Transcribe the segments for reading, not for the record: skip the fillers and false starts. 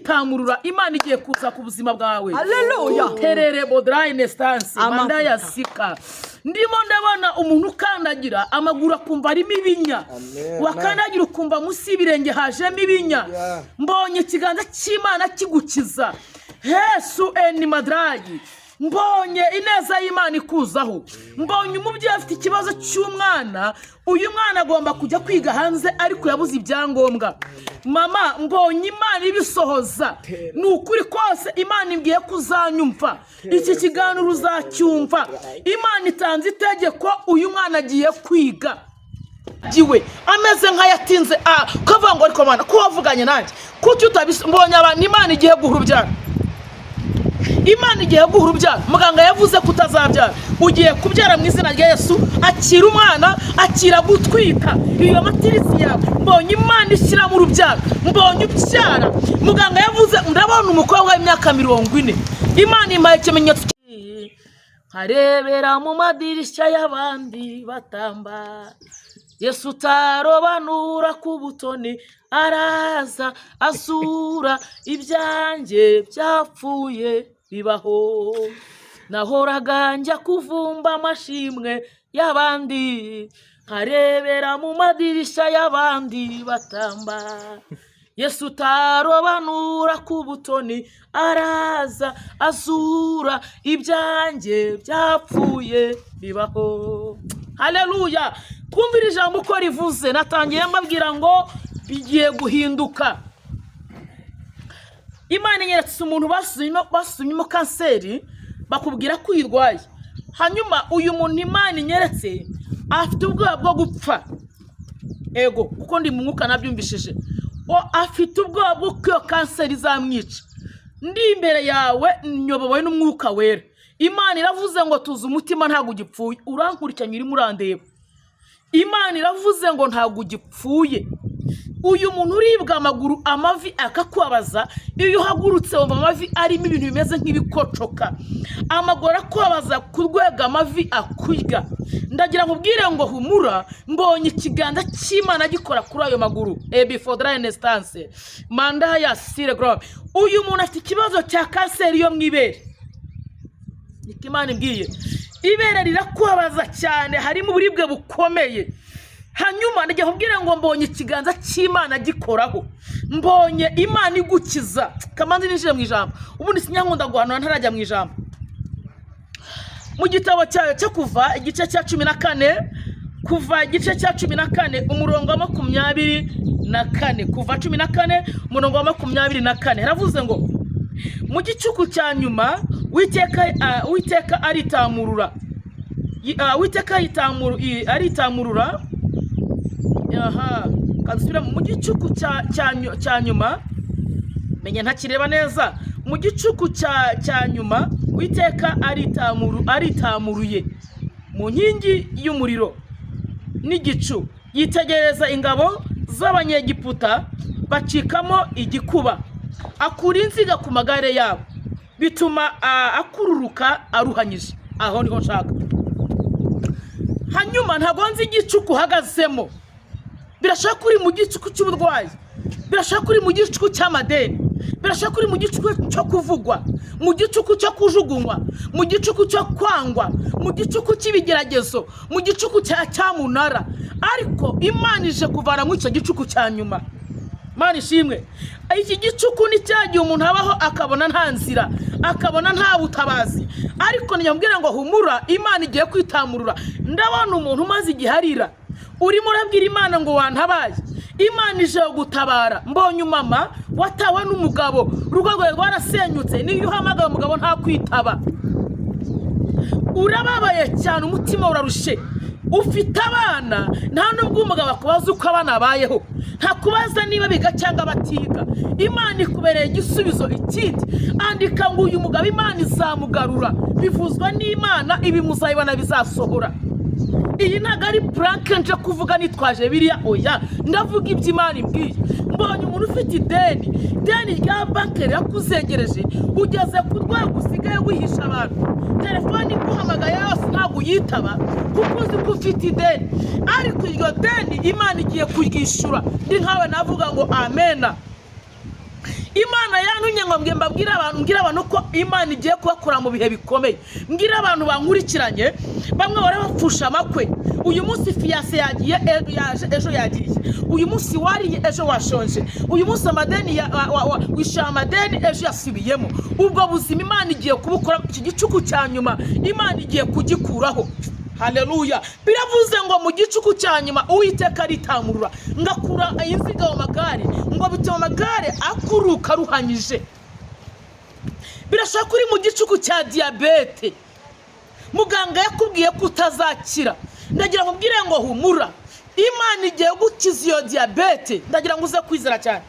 kwitamurura, Imana igiye kuza ku buzima bwawe. Haleluya. Terere bodraine stance. Amavuta. Manda ya sika. Ndimo ndabona umuntu ukandagira amaguru akumva arimo ibinya. Amen. Wakandagira ukumva munsi y'ibirenge hajemo ibinya. Yeah. Mbonye ikiganza cy'Imana kigukiza. Hesu eni madrayi. Mbonye ineza y'Imana ikuzaho. Mbonye umubyeyi afite ikibazo cy'umwana. Uyu mwana agomba kujya kwiga hanze, ariko yabuze ibyangombwa. Mama, mbonye Imana ibisohoza. Ni ukuri kose, Imana imbwiye ko uzanyumva, iki kiganiro uzacyumva. Imana itanze itegeko, uyu mwana agiye kwiga. Giwe ameze nk'ayatinze, ukavuga ngo: "Ariko Mana, ko wavuganye nanjye, kuki utabis?" Mbonye abantu Imana igiye guha urubyaro. Imana igiye guha urubyaro. Muganga yavuze ko utazabyara, ugiye kubyara mu izina rya Yesu. Akira umwana, akira gutwita iyo matirisi yawe. Mbonye Imana ishyiramo urubyaro, mbonye ubyara. Muganga yavuze, ndabona umukobwa w'imyaka 40. Imana impaye ikimenyetso, nkarebera mu madirishya y'abandi batamba. Yesu utarobanura ku butoni araza asura ibyanjye byapfuye bibaho. Nahoraga njya kuvumba amashimwe y'abandi, nkarebera mu madirishya y'abandi batamba. Yesu utarobanura ku butoni araza azura ibyanjye byapfuye bibaho. Haleluya! Twumvire ijambo uko rivuze. Natangiye mbabwira ngo bigiye guhinduka. Imana inyeretse umuntu basuzumyemo kanseri, bakubwira ko uyirwaye. Hanyuma uyu muntu Imana inyeretse afite ubwoba bwo gupfa. Ego, kuko ndi mu mwuka nabyumvishije. O, afite ubwoba bw'uko iyo kanseri izamwica. Ndi imbere yawe nyobowe n'Umwuka Wera. Imana iravuze ngo tuzi umutima, ntabwo ugipfuye. Urankurikiranye, urimo urandeba. Imana iravuze ngo ntabwo ugipfuye. Uyu muntu uribwa amaguru, amavi akakubabaza. Iyo uhagurutse wumva amavi arimo ibintu bimeze nk'ibikocoka, amaguru arakubabaza ku rwego amavi akurya. Ndagira ngo ubwire ngo humura, mbonye ikiganza cy'Imana gikora kuri ayo maguru. Ebifodarayinesitance manda ya sire gorobe. Uyu muntu afite ikibazo cya kanseri yo mu ibere, niko Imana imbwiye. Ibere rirakubabaza cyane, harimo uburibwe bukomeye. Hanyuma njya kubwira ngo mbonye ikiganza cy'Imana gikoraho, mbonye Imana igukiza. Kamanzi ninjire mu ijambo. Ubundi sinyankunda guhanura ntarajya mu ijambo. Mu gitabo cyayo cyo Kuva, igice cya 14, Kuva igice cya 14, umurongo wa 24. Kuva 14, umurongo wa 24, haravuze ngo: "Mu gicuku cya nyuma Uwiteka aritamurura. Uwiteka aritamurura." Aha kadusubiramo. Mu gicuku cya nyuma, menya ntakireba neza. Mu gicuku cya nyuma Uwiteka aritamuruye mu nkingi y'umuriro n'igicu, yitegereza ingabo z'Abanyegiputa bacikamo igikuba, akura inziga ku magare yabo, bituma akururuka aruhanyije. Aho niho nshaka. Hanyuma ntabwo nzi igicuku uhagazemo. Birashoboka ko uri mu gicuku cy'uburwayi, birashoboka ko uri mu gicuku cy'amadeni, birashoboka ko uri mu gicuku cyo kuvugwa, mu gicuku cyo kujugunywa, mu gicuku cyo kwangwa, mu gicuku cy'ibigeragezo, mu gicuku cya cyamunara. Ariko Imana ije kuvana muri icyo gicuku cya nyuma. Imana ishimwe. Iki gicuku ni cya gihe umuntu abaho akabona nta nzira, akabona nta butabazi. Ariko ntiyambwira ngo humura, Imana igiye kwitamurura. Ndabona umuntu umaze igihe arira, urimo urabwira Imana ngo wantabaye. Imana ije gutabara. Mbonye umama watawe n'umugabo, urugo rwawe rwarasenyutse, niyo uhamagaye umugabo ntakwitaba. Urababaye cyane, umutima urarushe. Ufite abana, nta nubwo umugabo akubaza uko abana babayeho, ntakubaza niba biga cyangwa batiga. Imana ikubereye igisubizo. Ikindi, andika ngo uyu mugabo Imana izamugarura. Bivuzwa n'Imana, ibi muzabibona bizasohora. Iyi ntabwo ari prank nje kuvuga nitwaje biriya, oya, ndavuga ibyo Imana imbwiye. Mbonye umuntu ufite ideni, ideni rya banki rirakuzengereje, ugeze ku rwego usigaye wihisha abantu. Telefone iguhamagaye yose ntabwo uyitaba kuko uzi ko ufite ideni. Ariko iryo deni Imana igiye kuryishyura. Ndi nkawe navuga ngo amena. Imana yantumye ngo mbabwire abantu, mbwire abantu ko Imana igiye kubakura mu bihe bikomeye. Mbwire abantu bankurikiranye, bamwe barabapfusha amakwe. Uyu munsi fiancé yagiye, yaje ejo yagiye. Uyu munsi wariye, ejo washonje. Uyu munsi amadeni wishyura amadeni, ejo yasubiyemo. Ubwo buzima Imana igiye kubukora. Iki gicuku cya nyuma Imana igiye kugikuraho. Haleluya! Biravuze ngo mu gicuku cya nyuma Uwiteka aritamurura, ngakura inziga mu magare, ngo bituma amagare akuruka aruhanyije. Birashoboka ko uri mu gicuku cya diyabete, muganga yakubwiye ko utazakira. Ndagira ngo ubwire ngo humura, Imana igiye gukiza iyo diyabete. Ndagira ngo uze kwizera cyane.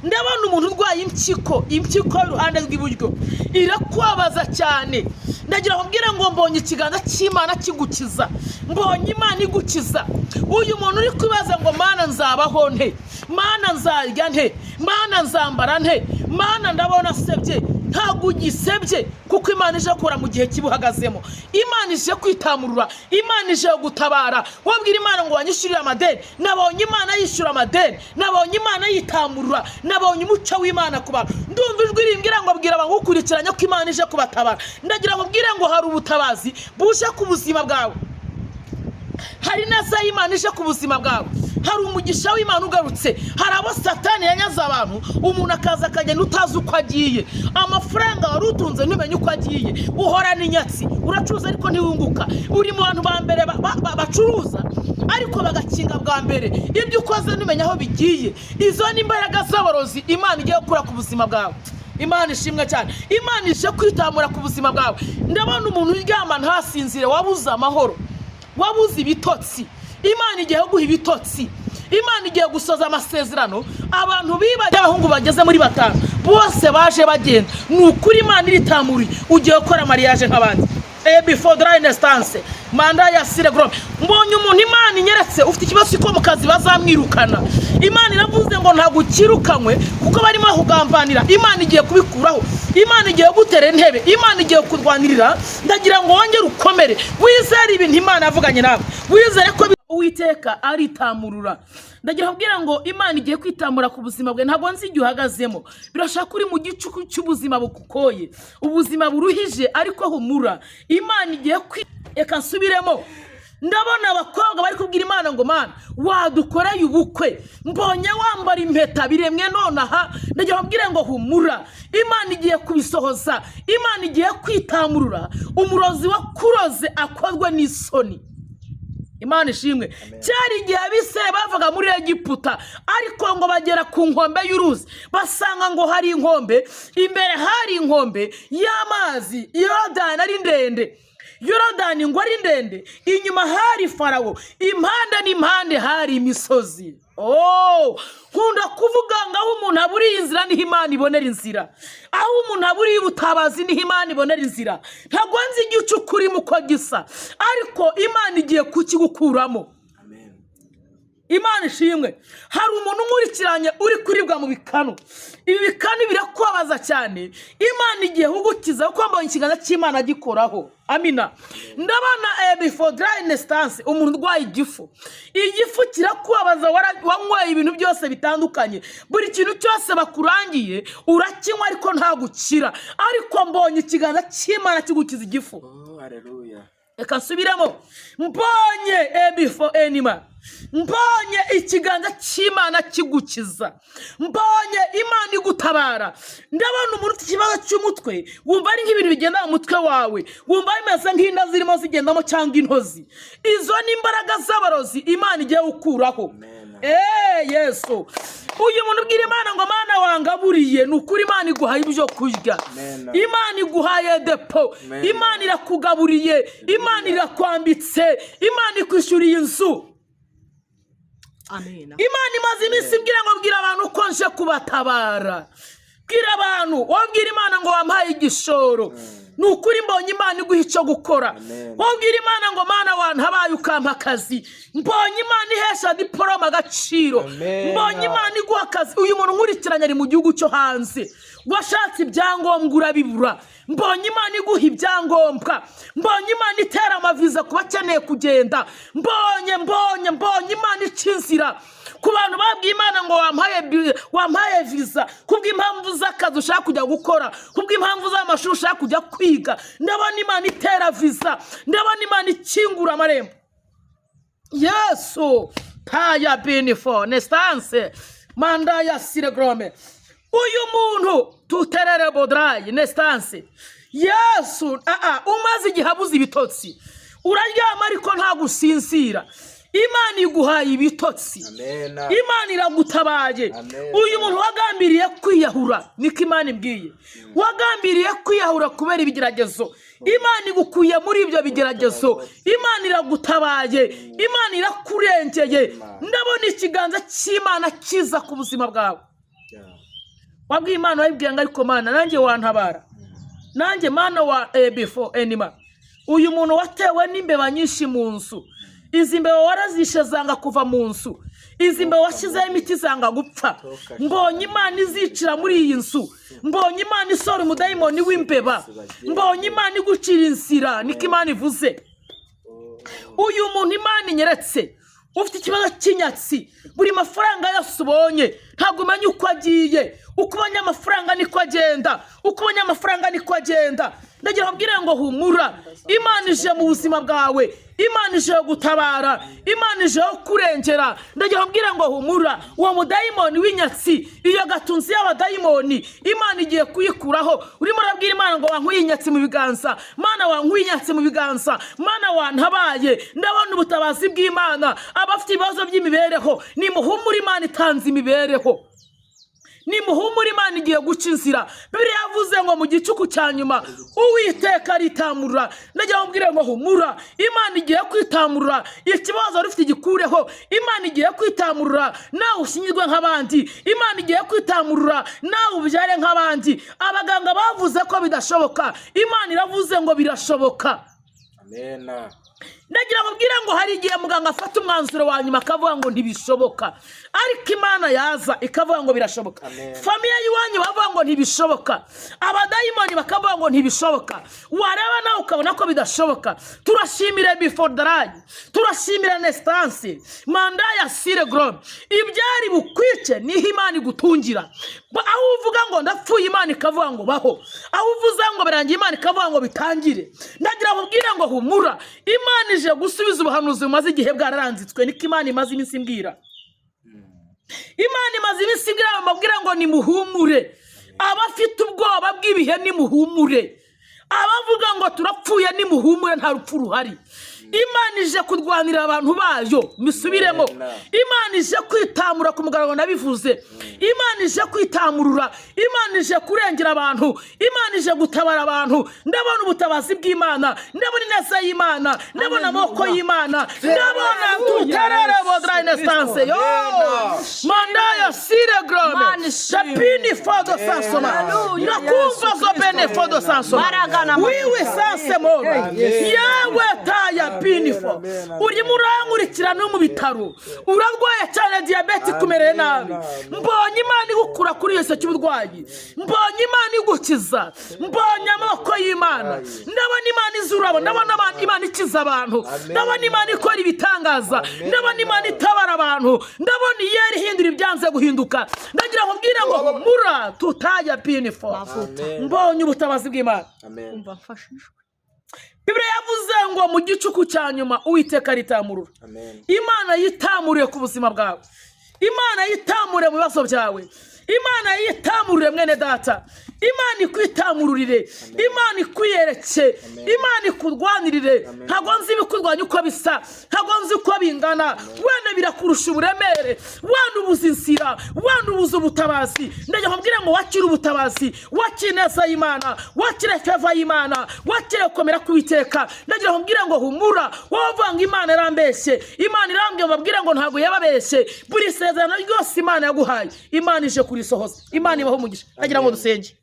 Ndabona umuntu urwaye impyiko, impyiko y'uruhande rw'iburyo irakubabaza cyane. Ndagira ngo mbwire ngo mbonye ikiganza cy'Imana kigukiza, mbonye Imana igukiza. Uyu muntu uri kwibaza ngo: "Mana, nzabaho nte? Mana, nzarya nte? Mana, nzambara nte? Mana, ndabona sebye." Ntabwo ugisebye, kuko Imana ije gukora mu gihe kiba uhagazemo. Imana ije kwitamurura, Imana ije gutabara. Wabwira Imana ngo wanyishyurire amadeni. Nabonye Imana yishyura amadeni, nabonye Imana yitamurura, nabonye umuco w'Imana ku bantu. Ndumva ijwi rimbwira ngo bwira abagukurikiranye ko Imana ije kubatabara. Ndagira ngo mbwire ngo hari ubutabazi buje ku buzima bwawe, hari neza y'Imana ije ku buzima bwawe, hari umugisha w'Imana ugarutse. Hari abo Satani yanyaze abantu, umuntu akaza akagenda utazi uko agiye. Amafaranga wari utunze ntumenye uko agiye. Uhorana inyatsi, uracuruza ariko ntiwunguka. Uri mu bantu ba mbere bacuruza ariko bagakinga bwa mbere. Ibyo ukoze ntumenya aho bigiye. Izo ni imbaraga z'abarozi Imana igiye gukura ku buzima bwawe. Imana ishimwe cyane. Imana ije kwitamura ku buzima bwawe. Ndabona umuntu uryama ntasinzire, wabuze amahoro, wabuze ibitotsi. Imana igiye guha ibitotsi. Imana igiye gusoza amasezerano abantu bibagiwe. Abahungu bageze muri batanu bose baje bagenda. Ni ukuri, Imana iritamuriye, ugiye gukora mariage nk'abandi. Before the instance manda ya sire grome. Mbonye umuntu Imana inyeretse ufite ikibazo ko mu kazi bazamwirukana. Imana iravuze ngo ntabwo ukirukanywe, kuko barimo kugambanira. Imana igiye kubikuraho, Imana igiye gutera intebe, Imana igiye kurwanirira. Ndagira ngo wongere ukomere, wizere ibintu Imana yavuganye nawe, wizere ko Uwiteka aritamurura. Ndagira kubwira ngo Imana igiye kwitamura ku buzima bwe. Ntabwo nzi igihe uhagazemo. Birashobora ko uri mu gicuku cy'ubuzima bukukoye, ubuzima buruhije, ariko humura, Imana igiye kwi. Reka nsubiremo. Ndabona abakobwa bari kubwira Imana ngo: "Mana, wadukoreye ubukwe, mbonye wambara impeta biremwe nonaha." Ndagira kubwira ngo humura, Imana igiye kubisohoza. Imana igiye kwitamurura, umurozi wakuroze akorwe n'isoni. Imana ishimwe. Cyari igihe Abisirayeli bavaga muri Egiputa, ariko ngo bagera ku nkombe y'uruzi, basanga ngo hari inkombe imbere, hari inkombe y'amazi Yorodani ari ndende. Yorodani ngo ari ndende, inyuma hari Farawo, impande n'impande hari imisozi. Oh, nkunda kuvuga ngo aho umuntu aburiye inzira niho Imana ibonera inzira. Aho umuntu aburiye ubutabazi niho Imana ibonera inzira. Ntabwo nzi igicuku urimo uko gisa, ariko Imana igiye kukigukuramo. Amen. Imana ishimwe. Hari umuntu unkurikiranye uri kuribwa mu bikanu. Ibi bikanu birakubabaza cyane. Imana igiye kugukiza, kuko mbonye ikiganza cy'Imana gikoraho. Amina. Ndabona before instance umuntu urwaye igifu. Igifu kirakubabaza, wanyweye ibintu byose bitandukanye, buri kintu cyose bakurangiye urakinywa, ariko ntagukira. Ariko mbonye ikiganza cy'Imana kigukiza igifu. Oh, haleluya. Reka nsubiremo. Mbonye ebifo enima, mbonye ikiganza cy'Imana kigukiza, mbonye Imana igutabara. Ndabona umuntu ufite ikibazo cy'umutwe, wumva ari nk'ibintu bigenda mu mutwe wawe, wumva bimeze nk'inda zirimo zigendamo cyangwa intozi. Izo ni imbaraga z'abarozi Imana igiye gukuraho. Amen. Eee Yesu! Uyu muntu ubwira Imana ngo: "Mana, wangaburiye." Ni ukuri, Imana iguhaye ibyo kurya. Amen. Imana iguhaye depo. Amen. Imana irakugaburiye, Imana irakwambitse, Imana ikwishyuriye inzu. Amina. Imana imaze iminsi imbwira ngo bwira abantu ko nje kubatabara. Bwira abantu ko nje kubatabara. Bwira abantu, wabwira Imana ngo wampaye igishoro. Ni ukuri, mbonye Imana iguha icyo gukora. Amen. Wabwira Imana ngo Mana, wantabaye ukampa akazi. Mbonye Imana ihesha diporome agaciro. Amen. Mbonye Imana iguha akazi. Uyu muntu nkurikiranye ari mu gihugu cyo hanze, washatse ibyangombwa urabibura. Mbonye Imana iguha ibyangombwa. Mbonye Imana itera amaviza ku bakeneye kugenda. Mbonye Imana ica inzira ku bantu babwiye Imana ngo wampaye viza kubw'impamvu z'akazi ushaka kujya gukora, kubw'impamvu z'amashuri ushaka kujya kwiga. Ndabona Imana itera viza, ndabona Imana ikingura amarembo. Yesu paya binifo nestanse manda ya siregrome. Uyu muntu tuterere bodrayi nestanse. Yesu, aa, umaze igihe abuze ibitotsi, uraryama ariko ntabwo usinzira. Imana iguhaye ibitotsi. Amen. Imana iragutabaye. Amen. Uyu muntu wagambiriye kwiyahura, niko Imana imbwiye, wagambiriye kwiyahura kubera ibigeragezo, Imana igukuye muri ibyo bigeragezo. Imana iragutabaye, Imana irakurengeye. Ndabona ikiganza cy'Imana kiza ku buzima bwawe. Wabwiye Imana, wabibwiye ngo ariko Mana, nanjye wantabara, nanjye Mana wa before enima. Uyu muntu watewe n'imbeba nyinshi mu nzu, izi mbeba warazishe zanga kuva mu nzu, izi mbeba washyizeho imiti zanga gupfa. Mbonye Imana izicira muri iyi nzu. Mbonye Imana isohora umudayimoni w'imbeba. Mbonye Imana igucira inzira, niko Imana ivuze. Uyu muntu Imana inyeretse ufite ikibazo cy'inyatsi, buri mafaranga yose ubonye ntabwo umenya uko agiye. Uko ubonye amafaranga niko agenda, uko ubonye amafaranga niko agenda. Ndagira ngo mbwire ngo humura, Imana ije mu buzima bwawe, Imana ije gutabara, Imana ije kurengera. Ndagira ngo mbwire ngo humura, uwo mudayimoni w'inyatsi, iyo gatunzi y'abadayimoni, Imana igiye kuyikuraho. Urimo urabwira Imana ngo wankuye inyatsi mu biganza, Mana wankuye inyatsi mu biganza, Mana wantabaye. Ndabona ubutabazi bw'Imana. Abafite ibibazo by'imibereho, nimuhumure, Imana itanze imibereho. Nimuhumure, Imana igiye guca inzira. Bibiliya yavuze ngo mu gicuku cya nyuma Uwiteka aritamurura. Ndagira ngo mbwire ngo humura, Imana igiye kwitamurura. Ikibazo wari ufite igikureho. Imana igiye kwitamurura, nawe ushyingirwe nk'abandi. Imana igiye kwitamurura, nawe ubyare nk'abandi. Abaganga bavuze ko bidashoboka, Imana iravuze ngo birashoboka. Amena. Ndagira ngo mbwire ngo hari igihe muganga afata umwanzuro wa nyuma akavuga ngo ntibishoboka, ariko Imana yaza ikavuga ngo birashoboka. Amen. Famille y'iwanyu bavuga ngo ntibishoboka, abadayimoni bakavuga ngo ntibishoboka, wareba nawe ukabona ko bidashoboka. Turashimira bifodarayi, turashimira nesitansi manda ya sire gorome. Ibyari bukwice niho Imana igutungira. Aho uvuga ngo ndapfuye, Imana ikavuga ngo baho. Aho uvuze ngo birangiye, Imana ikavuga ngo bitangire. Ndagira ngo ubwire ngo humura, Imana ije gusubiza ubuhanuzi bumaze igihe bwararanzitswe. Niko Imana imaze iminsi imbwira. Imana imaze iminsi imbwira, bamubwira ngo nimuhumure. Abafite ubwoba bw'ibihe, nimuhumure. Abavuga ngo turapfuye, nimuhumure, nta rupfu ruhari. Imana ije kurwanira abantu bayo, misubiremo. Imana ije kwitamura ku mugaragaro, nabivuze. Imana ije kwitamurura, Imana ije kurengera abantu, Imana ije gutabara abantu. Ndabona ubutabazi bw'Imana, ndabona ineza y'Imana, ndabona amaboko y'Imana, ndabona tuterere bodrayinestanse yo mandaya sire grome Mana ishimwe. tapini fodo sansoma. Haleluya, Ndakumva Yesu zo bene fodo sansoma. Mbaraga na wiwe sanse mono yewe taya pinifo. Amen, amen. Urimo urankurikira no mu bitaro, urarwaye cyane, diyabete ikumereye nabi. Mbonye Imana igukura kuri iyo cy'uburwayi, mbonye Imana igukiza, mbonye amaboko y'Imana. Ndabona Imana izurabo, ndabona Imana ikiza abantu, ndabona Imana ikora ibitangaza, ndabona Imana itabara abantu, ndabona iyera ihindura ibyanze guhinduka. Ndagira ngo mbwire ngo humura, tutaya pinifo. Amen. Mbonye ubutabazi bw'Imana. Amen. Umva mfashijwe. Bibiliya yavuze ngo mu gicuku cya nyuma Uwiteka aritamurura. Amen. Imana yitamuriye ku buzima bwawe, Imana yitamuriye mu bibazo byawe, Imana yitamuriye mwene data. Imana ikwitamururire, Imana ikwiyereke, Imana ikurwanirire. Ntabwo nzi ibikurwanya uko bisa, ntabwo nzi uko bingana. Wenda birakurusha uburemere, wenda ubuze inzira, wenda ubuze ubutabazi. Ndagira nkubwire ngo wakire ubutabazi, wakire ineza y'Imana, wakire favor y'Imana, wakire gukomera k'Uwiteka. Ndagira nkubwire ngo humura. Wowe uvuga ngo Imana irambeshye, Imana irambwiye ngo babwire ngo ntabwo yababeshye. Buri sezerano ryose Imana yaguhaye, Imana ije kurisohoza. Imana ibaho umugisha. Ndagira ngo dusenge,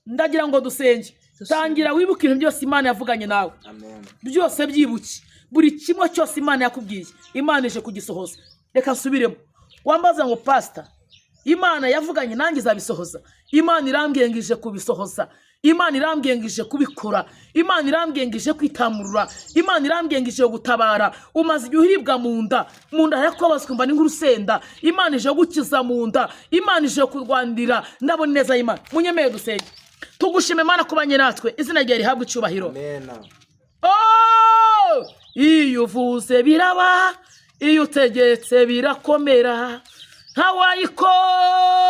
ndagira ngo dusenge. Tangira wibuke ibintu byose Imana yavuganye nawe. Amen. Byose byibuke, buri kimwe cyose Imana yakubwiye, Imana ije kugisohoza. Reka nsubiremo. Wambaza ngo: "Pasita, Imana yavuganye nanjye izabisohoza?" Imana irambwiye ngo ije kubisohoza. Imana irambwiye ngo ije kubikora. Imana irambwiye ngo ije kwitamurura. Imana irambwiye ngo ije gutabara. Umaze igihe uribwa mu nda, mu nda harakubabaza, ukumva ni nk'urusenda. Imana ije gukiza mu nda, Imana ije kurwanirira. Ndabona ineza y'Imana. Munyemeye dusenge. Tugushima Imana kubanye natwe, izina ryawe rihabwa icyubahiro. Amen. Oh! Iyo uvuze biraba, iyo utegetse birakomera.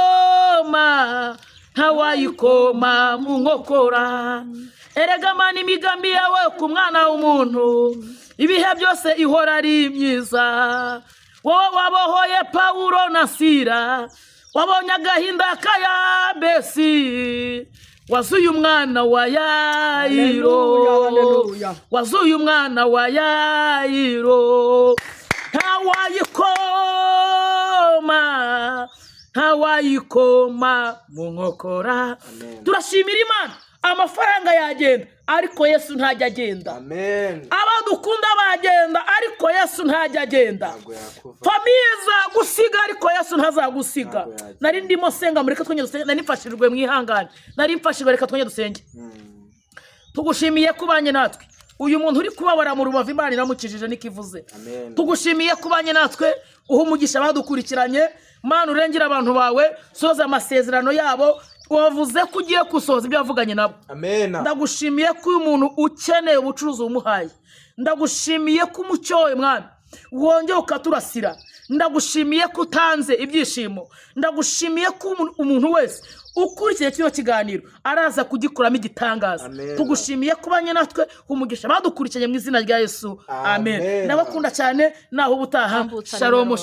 Ntawayikoma, ntawayikoma mu nkokora. Erega Mana, imigambi yawe ku mwana w'umuntu ibihe byose ihora ari myiza. Wowe wabohoye Pawulo na Sira, wabonye agahinda ka Yabesi, wazuye umwana wa Yayiro. Haleluya, haleluya. Wazuye umwana wa Yayiro. Ntawayikoma, ntawayikoma mu nkokora. Amen. Turashimira Imana. Amafaranga yagenda, ariko Yesu ntajya agenda. Amen. Abadukunda bagenda, ariko Yesu ntajya agenda. Ntabwo yakuva. Famille zagusiga, ariko Yesu ntazagusiga. Ntabwo yagenda. Nari ndimo senga, mureke twongere dusenge. Nari mfashijwe, mwihangane, nari mfashijwe. Reka twongere dusenge. Tugushimiye kubanye natwe. Uyu muntu uri kubabara mu rubavu, Imana iramukijije, niko ivuze. Amen. Tugushimiye kubanye natwe, uha umugisha abadukurikiranye. Mana, urengera abantu bawe, soza amasezerano yabo. Wavuze ko ugiye gusohoza ibyo wavuganye nabo. Amen. Ndagushimiye ko uyu muntu ukeneye ubucuruzi umuhaye. Ndagushimiye ko umucyo wawe, Mwami, wongeye ukaturasira. Ndagushimiye ko utanze ibyishimo. Ndagushimiye ko umuntu wese ukurikiye kino kiganiro araza kugikuramo igitangaza. Amen. Tugushimiye kubanye natwe, umugisha badukurikiranye mu izina rya Yesu, amen. Amen. Ndabakunda cyane, naho ubutaha. Tambutsa Shalom. nimero.